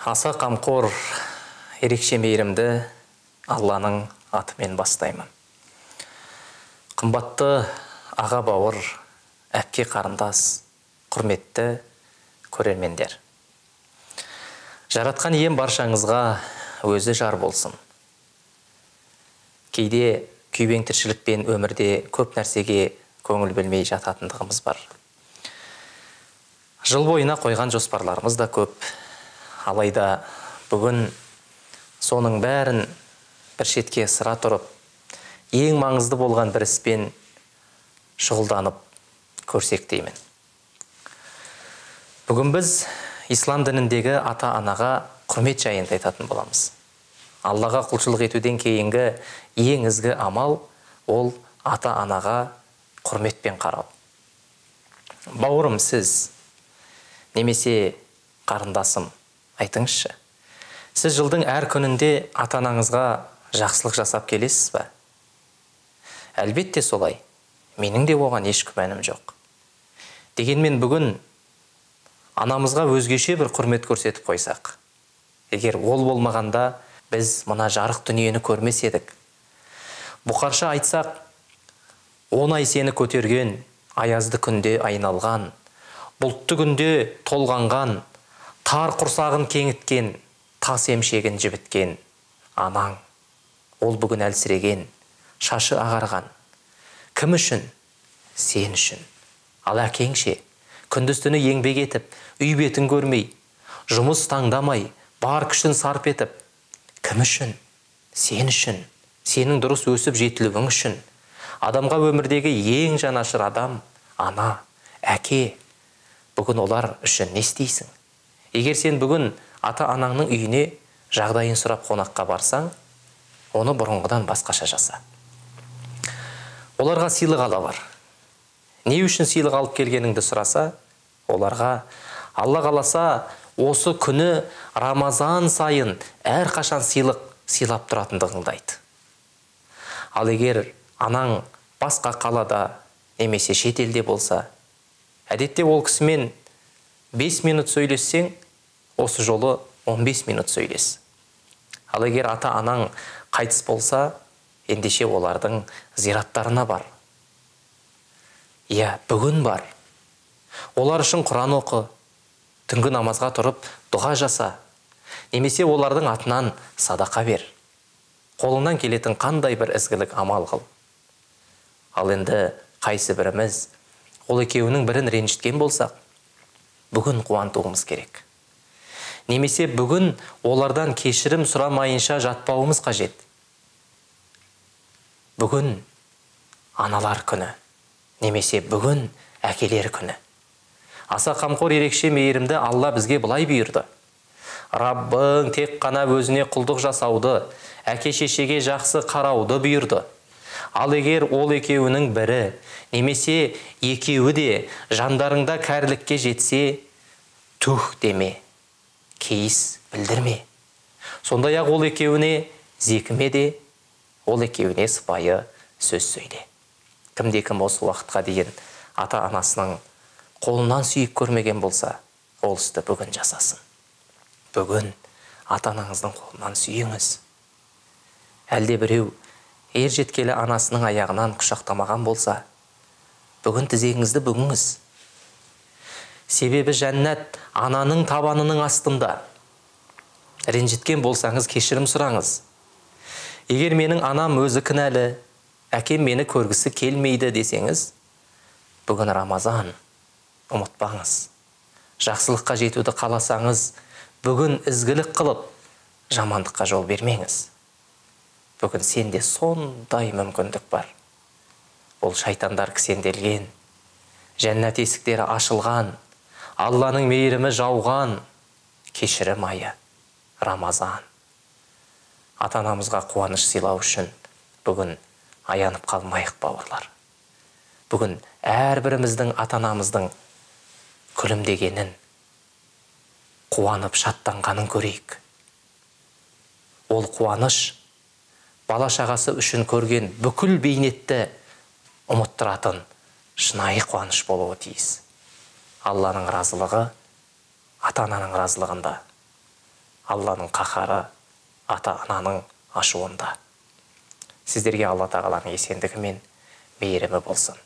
Аса қамқор, ерекше мейірімді Алланың атымен бастаймын. Қымбатты аға бауыр, әпке қарындас, құрметті көрермендер. Жаратқан ием баршаңызға өзі жар болсын. Кейде күйбең тіршілікпен өмірде көп нәрсеге көңіл бөлмей жататындығымыз бар. Жыл бойына қойған жоспарларымыз да көп. Алайда бүгін соның бәрін бір шетке ысыра тұрып, ең маңызды болған бір іспен шұғылданып көрсек деймін. Бүгін біз ислам дініндегі ата-анаға құрмет жайында айтатын боламыз. Аллаға құлшылық етуден кейінгі ең ізгі амал ол ата-анаға құрметпен қарау. Бауырым, сіз немесе қарындасым, айтыңызшы, сіз жылдың әр күнінде ата-анаңызға жақсылық жасап келесіз бе? Әлбетте солай. Менің де оған еш күмәнім жоқ. Дегенмен бүгін анамызға өзгеше бір құрмет көрсетіп қойсақ, егер ол болмағанда біз мына жарық дүниені көрмес едік. Бұқарша айтсақ, 10 ай сені көтерген, аязды күнде айналған, бұлтты күнде толғанған, тар құрсағын кеңіткен, тас емшегін жібіткен анаң. Ол бүгін әлсіреген, шашы ағарған. Кім үшін? Сен үшін. Ал әкең ше, күндіз түні еңбек етіп, үй бетін көрмей, жұмыс таңдамай, бар күшін сарп етіп, кім үшін? Сен үшін. Сенің дұрыс өсіп жетілуің үшін. Адамға өмірдегі ең жанашыр адам ана, әке. Бүгін олар үшін не істейсің? Егер сен бүгін ата-анаңның үйіне жағдайын сұрап қонаққа барсаң, оны бұрынғыдан басқаша жаса. Оларға сыйлық ала бар. Не үшін сыйлық алып келгеніңді сұраса, оларға Алла қаласа осы күні Рамазан сайын әрқашан сыйлық сыйлап тұратындығыңды айт. Ал егер анаң басқа қалада немесе шетелде болса, әдетте ол кісімен 5 минут сөйлессең, осы жолы 15 минут сөйлес. Ал егер ата-анаң қайтыс болса, ендеше олардың зираттарына бар. Иә, бүгін бар. Олар үшін Құран оқы, түнгі намазға тұрып дұға жаса, немесе олардың атынан садақа бер. Қолыңнан келетін қандай бір ізгілік амал қыл. Ал енді қайсы біріміз ол екеуінің бірін ренжіткен болсақ, бүгін қуантуымыз керек. Немесе бүгін олардан кешірім сұрамайынша жатпауымыз қажет. Бүгін аналар күні, немесе бүгін әкелер күні. Аса қамқор, ерекше мейірімді Алла бізге былай бұйырды. Раббың тек қана өзіне құлдық жасауды, әке шешеге жақсы қарауды бұйырды. Ал егер ол екеуінің бірі, немесе екеуі де жандарыңда кәрілікке жетсе, түх деме, кейіс білдірме. Сондай-ақ ол екеуіне зекіме де, ол екеуіне сыпайы сөз сөйле. Кімде-кім осы уақытқа дейін ата-анасының қолынан сүйіп көрмеген болса, ол істі бүгін жасасын. Бүгін ата-анаңыздың қолынан сүйіңіз. Әлде біреу ер жеткелі анасының аяғынан құшақтамаған болса, бүгін тізеңізді бүгіңіз. Себебі жәннат ананың табанының астында. Ренжіткен болсаңыз кешірім сұраңыз. Егер менің анам өзі кінәлі, әкем мені көргісі келмейді десеңіз, бүгін Рамазан, ұмытпаңыз. Жақсылыққа жетуді қаласаңыз, бүгін ізгілік қылып, жамандыққа жол бермеңіз. Бүгін сенде сондай мүмкіндік бар. Ол шайтандар кісенделген, жәннат есіктері ашылған, Алланың мейірімі жауған кешірім айы Рамазан. Ата-анамызға қуаныш сыйлау үшін бүгін аянып қалмайық, бауырлар. Бүгін әрбіріміздің ата-анамыздың күлімдегенін, қуанып шаттанғанын көрейік. Ол қуаныш бала шағасы үшін көрген бүкіл бейнетті ұмыттыратын шынайы қуаныш болуы тиіс. Алланың разылығы ата-ананың разылығында. Алланың қаһары ата-ананың ашуында. Сіздерге Алла тағаланың есендігі мен мейірімі болсын.